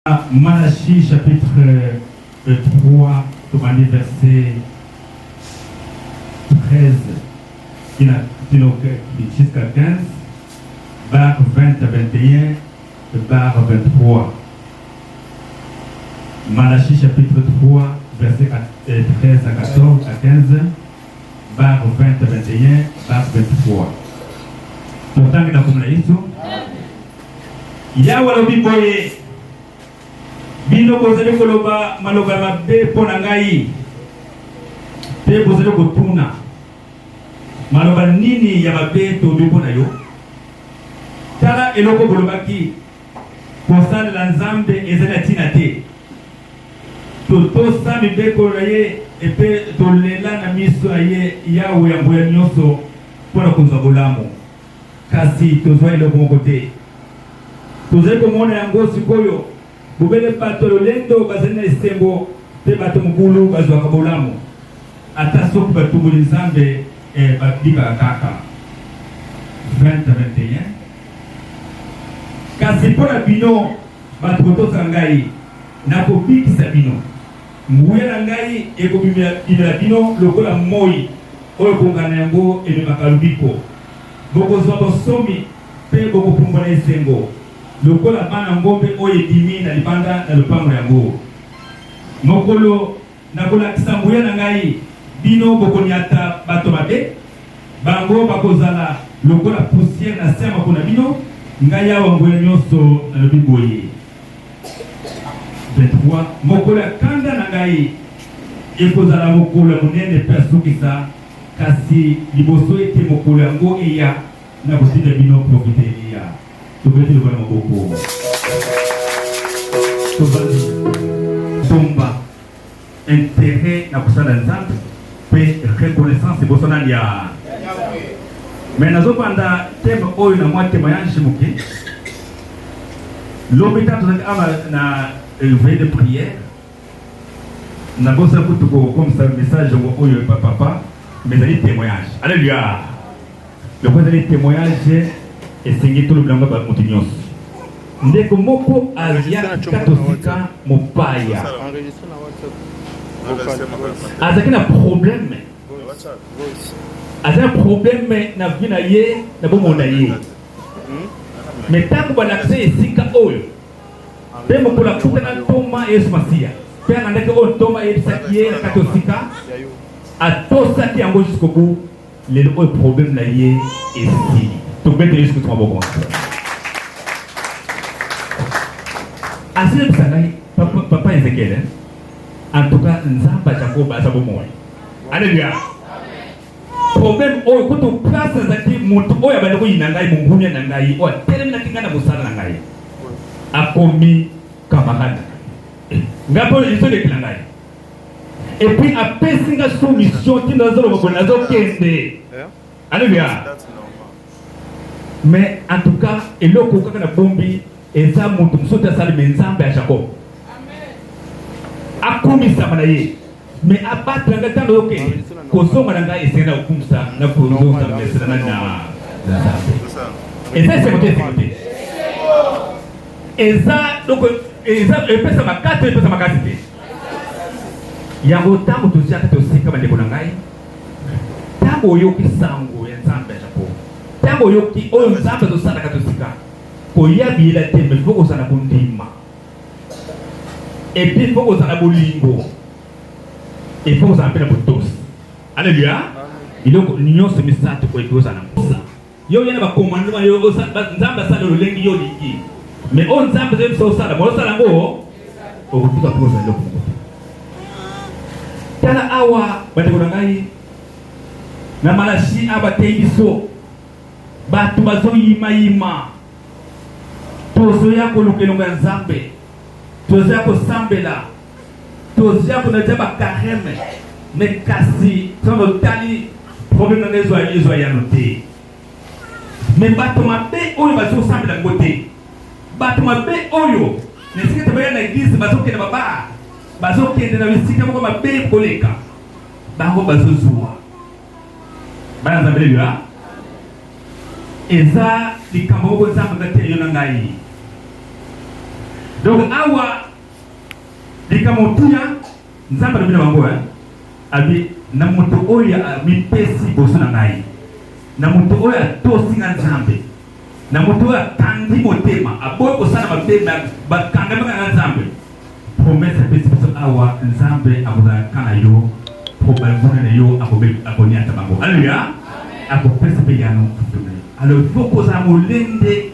Malachie chapitre 3 tobandi verset 13 jusqu'à 15 barre 20 à 21 barre 23 Malachie chapitre 3 verset 13 à 14 à 15 barre 20 à 21 barre 23 totangi na komona Yesu Yawe alobi boye, Bino bozali koloba maloba ya mabe mpo na ngai, mpe bozali kotuna, Maloba nini ya mabe tolobi mpo na yo? Tala eloko bolobaki, Kosalela Nzambe ezali na ntina te. Totosa mibeko na ye mpe tolela na miso ya ye Yawe ya nguya nyonso mpo na kozwa bolamu. Kasi tozwa eloko moko te. Tozali komona yango sikoyo, bobele bato ya lolendo bazali na esengo mpe bato mobulu bazwaka bolamu. Ata soki batumboli Nzambe, eh, babikaka kaka. 20 21 Kasi mpo na bino bato botosaka ngai, nakobikisa bino. Nguya na ngai ekobimela bino lokola moi oyo kongala na yango ememaka lobiko. Bokozwa bonsomi mpe bokopumbwa na esengo lokola bana ngombe oyo ebimi na libanda na lopango yango. Mokolo nakolakisa nguya na ngai, bino bokonyata bato mabe, bango bakozala lokola poussière na se ya makolo na bino. Ngai Yawe wa nguya nyonso nalobi boye. 23 Mokolo ya kanda na ngai ekozala mokolo ya monene mpe ya sukisa. Kasi liboso ete mokolo yango eya, nakotinda bino profeta Eliya. Tobeti lokola maboko. Tobandi tomba intérêt na kosala Nzambe mpe reconnaissance liboso nani ya mais nazobanda thème oyo na mwa témoignage moke. Lobi ntango tozalaki awa na veille de prière, Nabosa kutu kokomisa message yango oyo epa papa, mais ezali témoignage. Alléluia. Lokola ezali témoignage, esengi tolobela yango ba moto nyonso. Ndeko moko ayaki katosika mopaya, azalaki na problème, azalaki na problème na vie na ye, na bomoi na ye. Mais ntango balakisa esika oyo Mpe mokolo akutana ntoma Yesu Masiya, mpe alandaki oyo ntoma ayebisaki ye na kati osika, atosaki yango jusqu'au bout. Lelo oyo problème na ye esili. Tobetela Yesu Kristo maboko. Azoyebisa ngai papa, papa Ezekiel, hein? En tout cas Nzambe ya Jacob aza bomoi. Alléluia. Problème oyo kutu place azalaki moto oyo abandi koyina ngai mongunia na ngai oyo atelemelaki ngai na mosala na ngai akomi camarade na ngai ngai mpo ezolekela ngai epuis apesi nga solution ntina azoloba boye nazokende aleluya mais en tout cas eloko kaka na bombi eza moto mosusu te asali me nzambe ya jacob akumisama na ye Mais abattre ngai ntango okende kozonga na ngai esengeli na kokumisa na kozongisa mesana na Nzambe. Eza esengo te, esengo te. Eza donc eza epesa makasi epesa makasi te. Yango ntango toziaka tosika bandeko na ngai, ntango oyoki sango ya Nzambe ya Jacob, ntango oyoki oyo Nzambe azosalaka tosika, koya biyela te, mais faut kozala kondima. Et puis faut kozala bolingo. Et faut kozala mpe na botosi. Alléluia. Biloko nyonso misato oyo ekozala na mposa. Yo oya na bacommandement yo Nzambe asala lolenge yo olingi. Mais oyo Nzambe azoyebisa osala, bo osala yango okotika mpo ozala eloko moko te. Tala awa bandeko na ngai na Malachi awa bateyi biso bato bazoyimayima Tozoya koluka elongo ya Nzambe, tozoya kosambela, tozoya konatia ba carême, mais kasi soki otali problème na ngai ezwa ezwa yano te. Mais bato mabe oyo bazosambela yango te, bato mabe oyo na esika ete baya na eglise bazokende ba bar, bazokende na bisika moko mabe koleka bango bazozwa bana Nzambe lelo Eza likambo moko Nzambe ateya yo na ngai. Donc awa likambo motuya Nzambe alobi na bango eh, abi na moto oyo amipesi liboso na ngai, na moto oyo atosi nga Nzambe, na moto oyo akangi motema aboyi kosala mabe, bakangami kaka na Nzambe. Promesse apesi biso awa, Nzambe akozala ka na yo po banguna na yo akoniata bango. Aleluya, akopesa mpe yano. Alors il faut kozala molende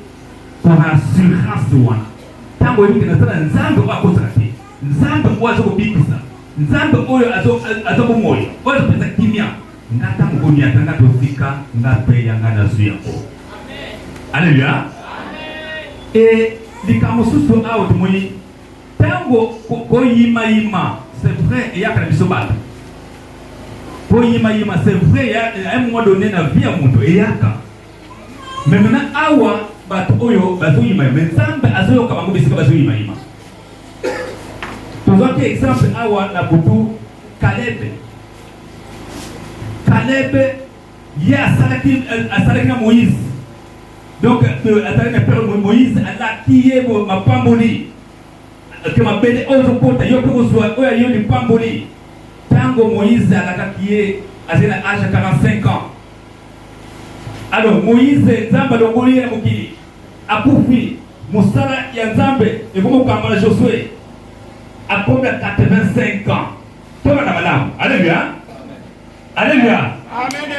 kozala assurance wana ntango oyebi ke naza na Nzambe oyo akosaka te, Nzambe oyo aza kobikisa, Nzambe oyo aza bomoi, oyo azopesa kimia. Nga ntango koniata nga tosika nga mpe ya nga nazwi yango. Aleluya. E likambo mosusu awa tomoni ntango koyimayima, c'est vrai eyaka na biso bato koyimayima, c'est vrai ya à un moment donné na vie ya moto eyaka. Mais maintenant awa bato oyo bazoyimayima, Nzambe azoyoka bango bisika bazoyimayima. Tozwaki exemple awa na butu Caleb. Caleb ye asalaki asalaki na Moïse. Donc azalaki na père Moïse alaki ye mapamboli ke mabele oyo ozokota yo mpe kozwa oyo yo lipamboli. Ntango Moïse alakaki ye azali na age ya 45 ans. Alors Moïse Nzambe alongoli ye na mokili akufi, mosala ya Nzambe ekomi kokamba na Josue akomi na 85 ans. Tolanda malamu. Alléluia. Alléluia.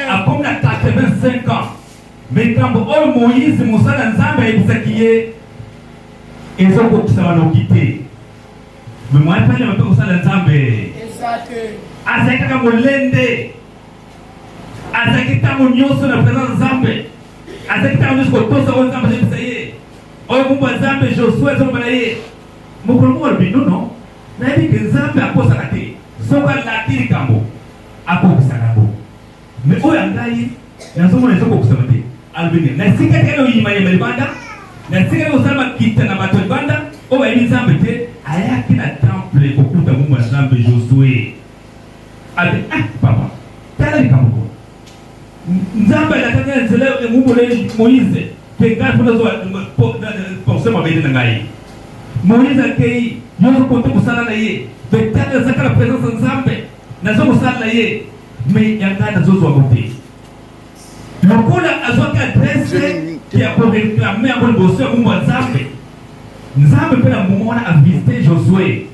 Akomi na 85 ans. Likambo oyo Moïse mosala ya Nzambe ayebisaki ye ezokokisama noki te. Mais moyen pale mpe mosala ya Nzambe azali kaka molende, azalaki ntango nyonso na présence Nzambe, azalaki ntango nyonso kotosa oyo Nzambe azobisa ye, oyo mumbu ya Nzambe Josue azoloba na ye. Mokolo moko alobi nono, nayebi ke Nzambe akosaka te, soki alaki likambo akokisaka yango. Mais oyo ya ngai nazomona ezokokisama te. Alobi nini? Na esika te oyimayima libanda, na esika te kosala makita na bato ya libanda oyo bayebi Nzambe te, ayaki na temple kokuta mumbu ya Nzambe Josue. Alobi ah papa, tala likambo ko Nzambe alakaki na nzela ya mumbu na Moïse ke ngai mpo nazwa portion mabele na ngai. Moïse akei, yo ozokonte kosala na ye, mais tala azaka na présence ya Nzambe, nazo kosala na ye, mais ya ngai nazozwa ngo te. Lokola azwaki adresse ya koreklame yango liboso ya mumbu ya Nzambe, Nzambe mpe na momo wana avisite Josue.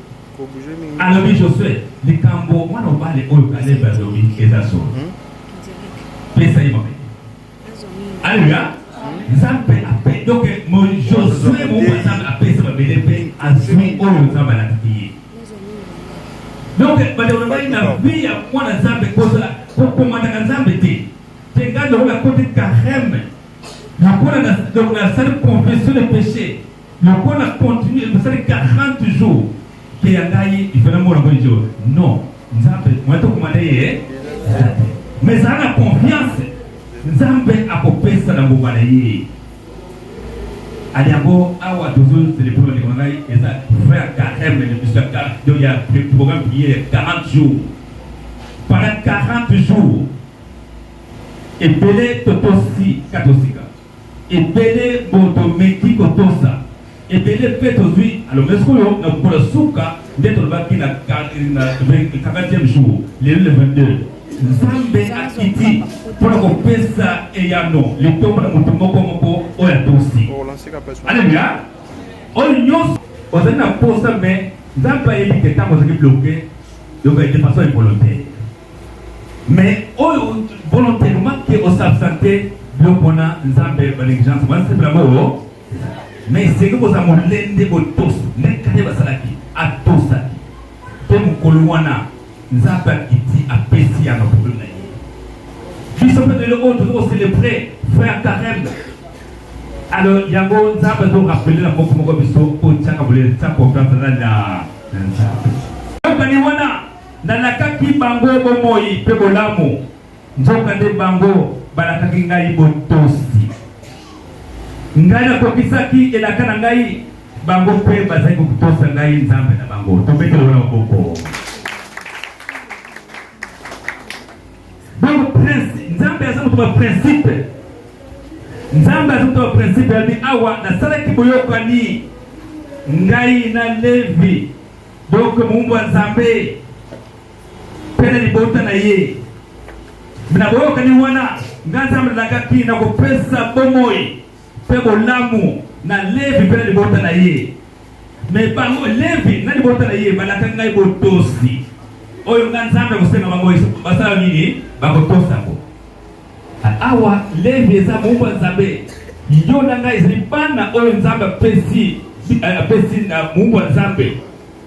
Alobi Josue, likambo mwana mobali oyo Kaleb alobi eza solo, pesa ye mabele. Alléluia. Nzambe ape donc mo Josue mumbu ya Nzambe apesa mabele mpe azwi oyo Nzambe alakaki ye. Donc bandeko na ngai, na vie ya mwana Nzambe kozala kokomandaka Nzambe te. Te ngai lokola koti carême, lokola na donc nasali confession de péché, lokola continue nasali 40 jours ke ya ngai il faut namona ngo jour. Non, Nzambe moyen tokomanda ye eza te, mais ezala na confiance Nzambe akopesa na ngonga na ye. Ali yango awa tozo célébrer bandeko na ngai, eza vrai carême na biso ya donc ya programme prière ya 40 jours. Pendant 40 jours ebele totosi katosika, ebele bo tomeki kotosa, ebele mpe tozwi. Alors mais sikoyo na mokolo ya suka nde tolobaki na 40e jour, lelo le 22, Nzambe akiti mpona kopesa eyano litomba na moto moko moko oyo atosi. Alléluia. Oyo nyonso ozali na posa, mais Nzambe ayebi ke ntango ozali bloqué, donc de façon involontaire, mais oyo volontairement ke osabsente biloko wana, Nzambe banégligence basepela yango. Mais esengeli kozala molende botosi ndenge kaka basalaki, atosaki mpe mokolo wana Nzambe akiti apesi ya problème na ye. Biso mpe lelo oyo toza kocélébrer frère carême, alors yango Nzambe azorappeler na moko moko biso otiaka bolele, tia confiance na na Nzambe. Yokani wana nalakaki bango bomoi mpe bolamu, nzokande bango balakaki ngai botosi. Ngai nakokisaki elaka na ngai, bango mpe bazali kotosa ngai Nzambe na bango. Tobetele wana maboko. Donc prince, Nzambe aza moto ya principe. Nzambe aza moto ya principe. Alobi awa nasalaki boyokani. Ngai na Levi, donc mowumbu ya Nzambe mpe na libota na ye, na boyokani wana ngai Nzambe nalakaki na kopesa bomoi mpe bolamu na Levi mpe na libota na ye. Me bango Levi na libota na ye balakaki ngai botosi oyo ngai Nzambe akosenga bango basala nini, bakotosa yango. Awa Levi eza mowumbu ya Nzambe, yo na ngai ezali bana oyo Nzambe apesi apesi na mowumbu ya Nzambe.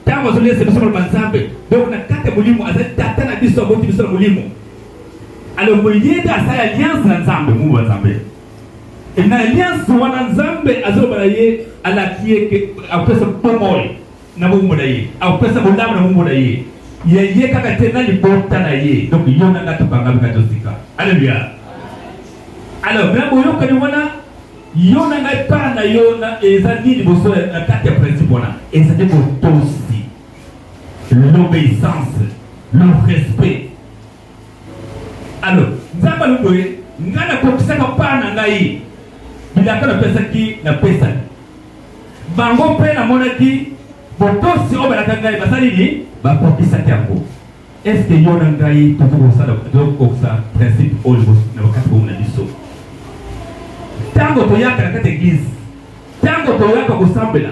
Ntango azolesa biso maloba Nzambe, donc na kati ya molimo azali tata na biso, aboti biso na molimo. Alors ye nde asali alliance na Nzambe, mowumbu ya Nzambe. Na alliance wana Nzambe azoloba na ye, alaki ye ke akopesa bomoi na bombo na ye, akopesa bolamu na bombo na ye, ya ye kaka te na libota na ye. Donc yo na nga tokangami kati osika. Alléluia. Alors na boyokani wana yo na ngai part na yo na eza nini liboso na kati ya principe wana ezali botosi, l'obéissance, le respect. Alors Nzambe alobi boye, ngai nakokisaka part na ngai, bilaka napesaki napesaki bango mpe namonaki botosi oyo balaka ngai basali nini, bakokisaki yango. Est-ce que yo na ngai tokoki kosala tokokisa principe oyo na bakati bongo na biso? Ntango toyaka na kati eglise, ntango toyaka kosambela,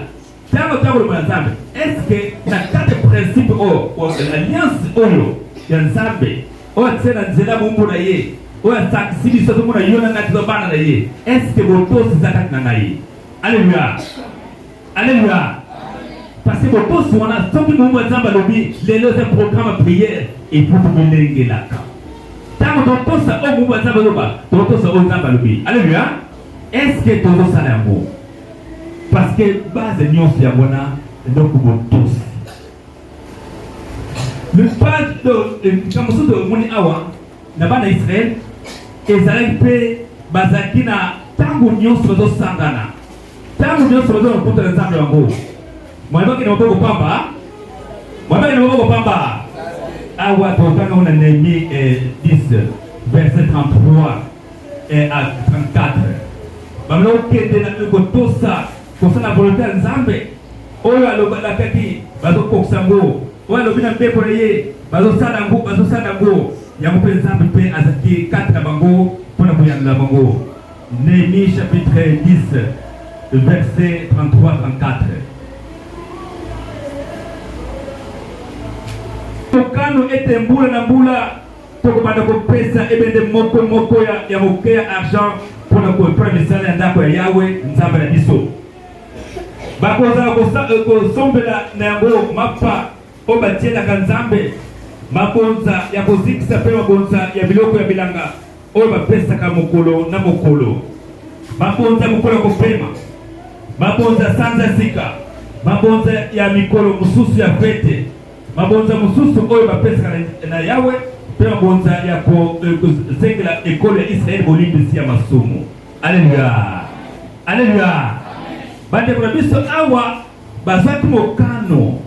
ntango toyaka koloba na Nzambe, est-ce que na kati principe oyo, alliance oyo ya Nzambe oyo atie na nzela bombo na ye, oyo asakisi biso tomona yo na ngai toza bana na ye, est-ce que botosi eza kati na ngai? Alléluia. Alléluia. Parce que botosi wana soki moumbu ya Nzambe alobi lelo eza programme ya prière, il faut tomilengelaka. Ntango totosa oyo moumbu ya Nzambe aloba, totosa oyo Nzambe alobi. Alléluia. Est-ce que tozosala yango? Parce que base nyonso yango wana eloko botosi. Le page likambo mosusu omoni awa na bana Israël ezalaki mpe bazalaki na ntango nyonso bazosangana, ntango nyonso baza kokutana Nzambe yango. Mwayebaki na maboko pamba, mwayebaki na maboko pamba. Awa totanga na Nehemie 10 verset 33 et à 34. Bamela kokende na kotosa kosala volonté ya Nzambe oyo alobakaki, bazokokisa yango. Oyo alobi na mbepo na ye, bazosala yango, bazosala yango. Yango mpe Nzambe mpe azalaki kati na bango mpo na koyanola bango. Néhémie chapitre 10 verset 33 34. Mokano ete mbula na mbula tokobanda kopesa ebende moko moko ya moke ya argent mpo na misala ya ndako ya Yawe Nzambe na biso. Bakozala kosombela na yango mapa oyo batielaka Nzambe, mabonza ya kozikisa mpe mabonza ya biloko ya bilanga oyo bapesaka mokolo na mokolo, mabonza ya mokolo ya kopema, mabonza ya sanza sika, mabonza ya mikolo mosusu ya fete, mabonza mosusu oyo bapesaka na Yawe mpe mabonza ya kozengela ekolo ya Israele bolimbisi ya masumu. Aleluya, aleluya! Bandeko na biso awa bazwaki mokano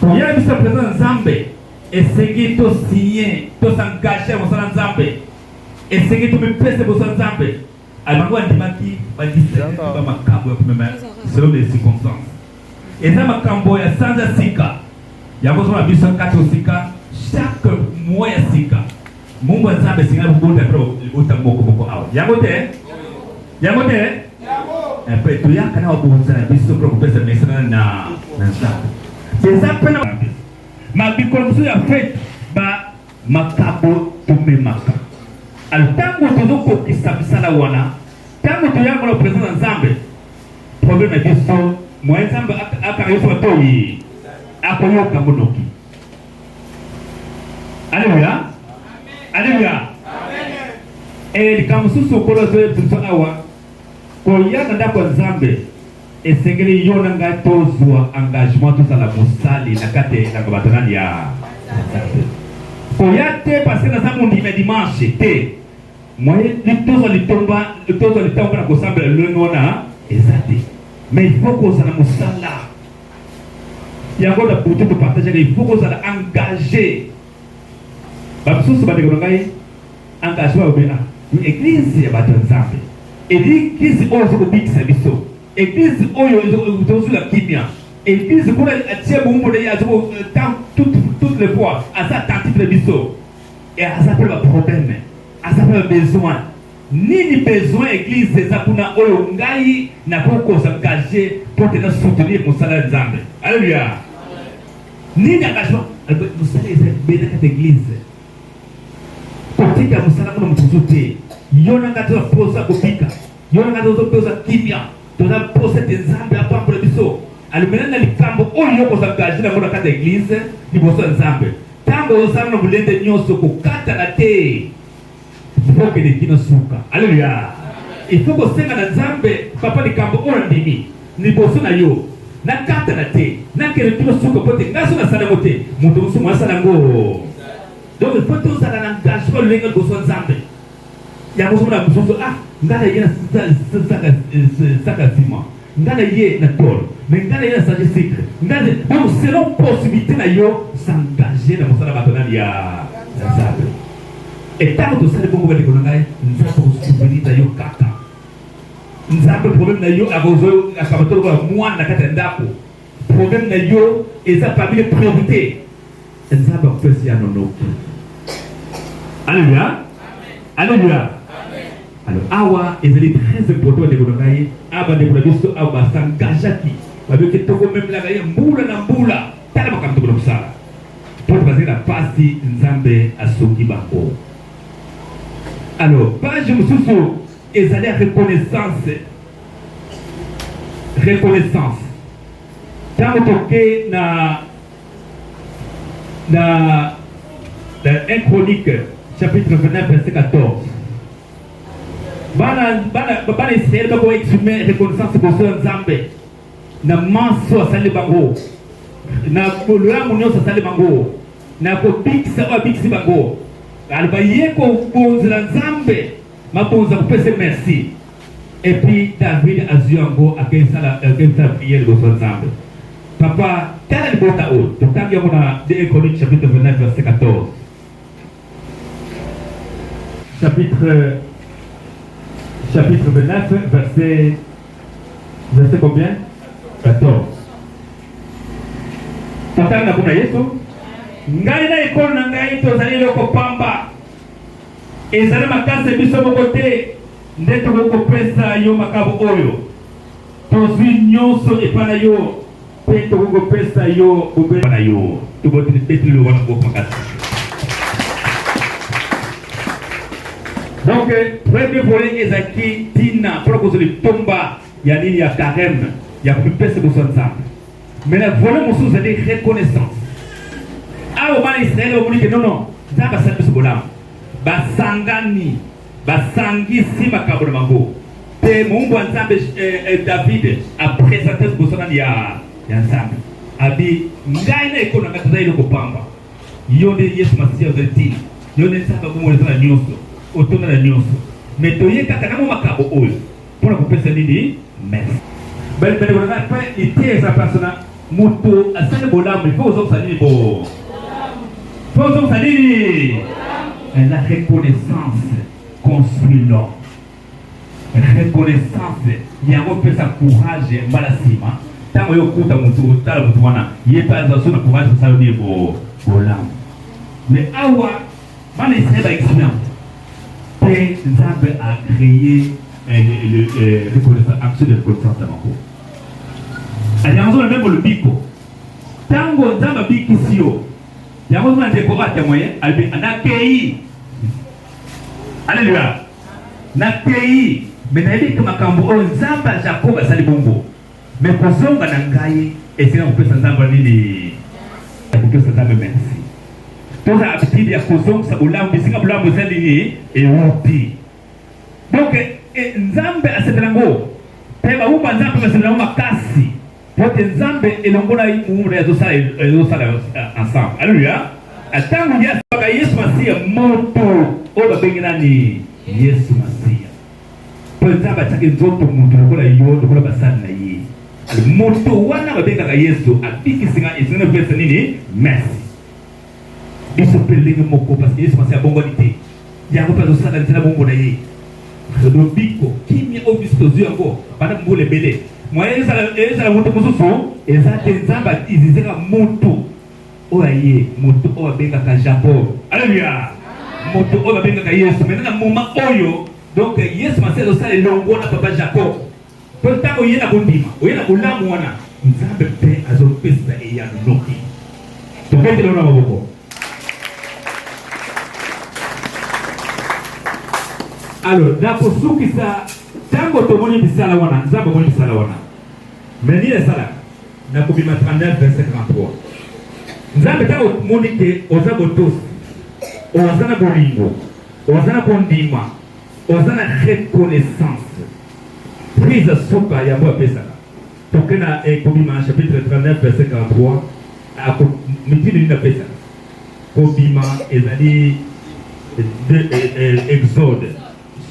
koyela biso présence Nzambe, esengi tosinye, tosengage mosala Nzambe, esengi tomipesa liboso ya Nzambe. Bango bandimaki badiscerne ba makambo ya komema selon les circonstances. Eza makambo ya sanza sika yango ozomona biso kati osika chaque mois ya sika Mungu ya Nzambe esengeli kobota mpe libota moko moko awa. Yango te? Yango te? Mpe toyaka na mabonza na biso mpo kopesa mesana na Nzambe. Eza mpe na mabikolo mosusu ya fete ba makabo tomemaka. Alors ntango tozokokisa misala wana, ntango toyaka na présence ya Nzambe, problème na biso moyen Nzambe akanga biso matoyi akoyoka ngo noki. Alléluia. Alléluia. Eh, likambo mosusu okolo azoyebisa biso awa, koya na ndako ya Nzambe esengeli yo na ngai tozwa engagement, tozala mosali na kati ya elanga bato nani ya Nzambe. Koya te parce que naza mondimi ya dimanche te, moye tozwa litomba, tozwa litomba na kosambela lolenge wana eza te, mais il faut kozala mosala yango na butu topartageaka, il faut kozala engagé. Bamosusu bandeko na ngai engagement obe ah église ya bato ya Nzambe, église oyo eza kobikisa biso. Eglise oyo tozwila kimia. Eglise kuna atie bumbu na ye azo toutes les fois aza attentif na biso. Et aza mpe ba problème, aza mpe ba besoin. Nini besoin eglise eza kuna oyo ngai nakoki ko s'engager mpo te na soutenir mosala ya Nzambe. Alléluia. Nini engagement? Mosala eza ebele na kati eglise. Kotika mosala kuna moto mosusu te. Yo na ngai toza mposa kobika. Yo na ngai toza mposa kimia. Toza mposa ete Nzambe apambola biso. Alomela na likambo oyo yo kozangage nango na kati ya eglise liboso ya Nzambe. Ntango ozosala na molende nyonso, kokatana te. Il faut okende kino suka. Alleluia. Il faut kosenga na Nzambe, papa likambo oyo nandimi liboso na yo nakatana te, nakende kino suka mpo te ngai so nasala yango te, moto mosusu asala yango. Donc il faut tozala na engagement lolenge liboso ya Nzambe. Yango ozomona mosusu, ah ngai na ye na saka nsima, ngai na ye na tole, mais ngai na ye na sachet sucre, ngai. Donc selon possibilité na yo, s'engager na mosala bato nani ya Nzambe. Etango tosali bongo, bandeko na ngai, Nzambe akosouvenir na yo kaka. Nzambe problème na yo akozwa akaba lokola mwana na kati ya ndako. Problème na yo eza parmi les priorités. Nzambe akopesi ya nonoki. Alléluia. Alléluia. Alors awa ezali très important, bandeko na ngai, awa bandeko na biso awa bas'engageaki, babiki tokomemelaka ye mbula na mbula. Tala makambo tokona kosala mpo bazali na pasi, Nzambe asungi bango. Alors page mosusu ezali ya reconnaissance. Reconnaissance, ntango toke na 1 Chronique chapitre 29 verset 14, bana Israele bako exprimer reconnaissance liboso ya Nzambe na manso asali bango, na bolamu nyonso asali bango, na kobikisa oyo abikisi bango. Aloba ye kobonzela Nzambe mabonza, kopesa merci. Et puis David azwi yango, akesala prière liboso ya Nzambe. Papa, tala libota oyo. Totangi yango na 2 Chroniques chapitre 29 verset 14, chapitre 29 verset combien? 14. Totanga na kuna Yesu. Ngai na ekolo na ngai tozali eloko pamba. Ezali makasi biso moko te nde tokoki kopesa yo makambo oyo. Tozwi nyonso epai na yo mpe tokoki kopesa yo bobele na yo. Tobeteli liloba na maboko makasi. Donc premier volet ezalaki ntina mpona kozwa litomba ya nini? Ya carême, ya komipesa liboso ya Nzambe. Mais na volet mosusu ezali reconnaissance. Awa bana Israele bamoni ke nono, Nzambe asali biso bolamu, basangani, basangisi makambo na bango mpe moumbu ya Nzambe David aprésenter liboso nani ya Nzambe. Abi ngai na ekolo na ngai toza eloko pamba. Yo nde Yesu Masiya ozali ntina, yo nde Nzambe abongo eza na nyonso, otonda na nyonso, mais toye kaka na mo makambo oyo mpona kopesa nini? Merci. Bandeko na ngai, mpe liteya eza place na moto asali bolamu, il faut ozongisa nini? Bo faut ozongisa nini? La reconnaissance construit l'homme. Reconnaissance yango epesa courage mbala nsima. Ntango yo okuta motu, otala motu wana, ye mpe aza so na courage kosala nini? Bo bolamu. Mais awa bana Israel baexprime yango mpe Nzambe a créé action de reconnaissance na bango. Yango na meme lobiko, ntango Nzambe abikisi yo, yango ozomona ndeko oyo atémoigne, alobi nakei, alleluya, nakei, mais nayebi ke makambo oyo Nzambe ya Jacob asali bongo, mais kozonga na ngai esenga kopesa Nzambe nini? Ya kopesa Nzambe merci. Toza habitude ya kozongisa bolamu bisika bolamu eza nini? Euti. Donc Nzambe asepela yango mpe bawumba Nzambe basepela yango makasi po te Nzambe elongo na mowumbu na ye azosala ensemble. Alleluya. Ntango ye asabaka Yesu Masiya, moto oyo babengi nani? Yesu Masiya, mpo Nzambe atiaki nzoto moto lokola yo, lokola basali na ye. Moto wana babengaka Yesu abikisi nga, esengeli kopesa nini? Merci. Biso mpe ndenge moko, parce que Yesu Masiya abongwani te, yango mpe azosala nzela bongo na ye. Lobiko, kimia oyo biso tozwi yango banda mbula ebele. Moyen ezala moto mosusu eza te. Nzambe autiliser moto oyo aye, moto oyo abengaka Jacob. Alleluya! Moto oyo babengaka Yesu. Maintenant na moment oyo, donc Yesu Masiya azosala elongo na papa Jacob. Mpo ntango oye na kondima, oye na bolamu wana, Nzambe mpe azopesa eyano noki. Tobetela na maboko. Alors, nakosukisa ntango tomoni misala wana, Nzambe amoni misala wana. Mais nini esalaka? Nakobima 39 verset 43. Nzambe ntango omoni ke oza botosi, oza na bolingo, oza na kondima, oza na reconnaissance, prise suka yango apesaka. Toke na Kobima chapitre 39 verset 43, mitindo nini apesaka? Kobima ezali Exode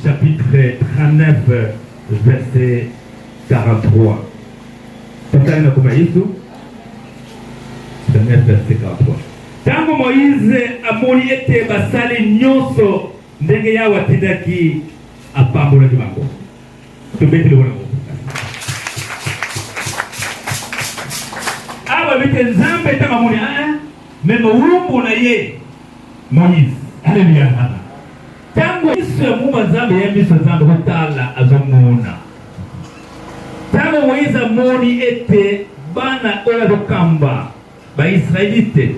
chapitre 39 verset 43. Totali na koma Yesu 39 verset 43. Ntango Moïse amoni ete basali nyonso ndenge Yawe atindaki, apambolaki bango. Tobeti lokola bango. Awa bete Nzambe ntango amoni me mowumbu na ye Moïse. Alléluia. Ntango miso ya muma Nzambe ya miso Nzambe kotala azomona. Ntango Moïse amoni ete bana oyo azokamba Baisraelite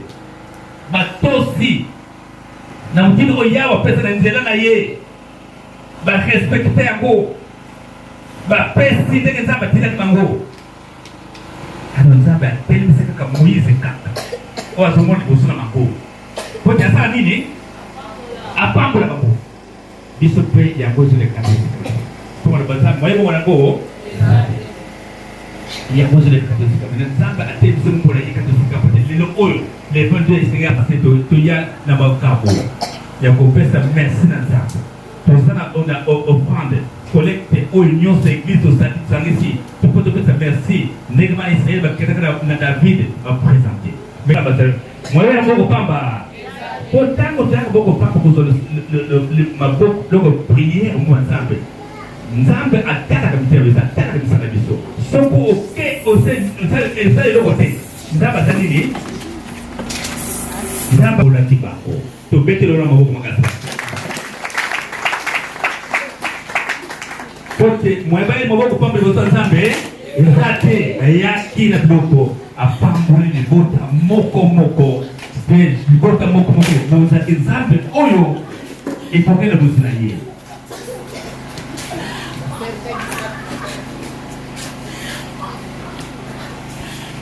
batosi na motindo oyo Yawe apesa na nzela na ye, barespecte yango, bapesi ndenge Nzambe atindaki bango. Ano Nzambe atelemisi kaka Moïse kaka oyo azomona liboso na bango po te asala nini? Apambola bango. Biso mpe yango ezoleka na esika mpo na banzambe moye bongo yango yango ezoleka na esika mena Nzambe atelemisi mbola ye kaka esika po te lelo oyo le 22 esengeli ya pase toya na makambo ya kopesa merci na Nzambe. Toza na offrande collecte oyo nyonso eglise tosangisi mpo topesa merci ndenge bana Israele bakendaka na David bapresente moye ya boko pamba. Mpo ntango toyaka boko pamba kozwa maboko loko priere mwa Nzambe, Nzambe atalaka mitema biso, atalaka misala biso. Soki oke osala eloko te, Nzambe asali nini? Nzambe olaki bango. Tobeteli wana maboko makasi. Pote moyebali maboko pamba liboso ya Nzambe eza te. Ayaki na biloko, apamboli libota moko moko, mpe libota moko moko ebonzaki Nzambe oyo ekoki na bozwi na ye.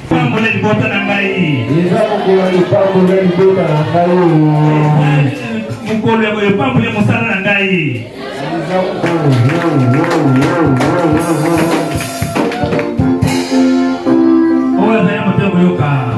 Pambola libota na ngai. Eza mokolo ya lipambola libota na ngai. Mokolo ya epambola mosala na ngai. Eza mokolo. Oyo azali motema koyoka.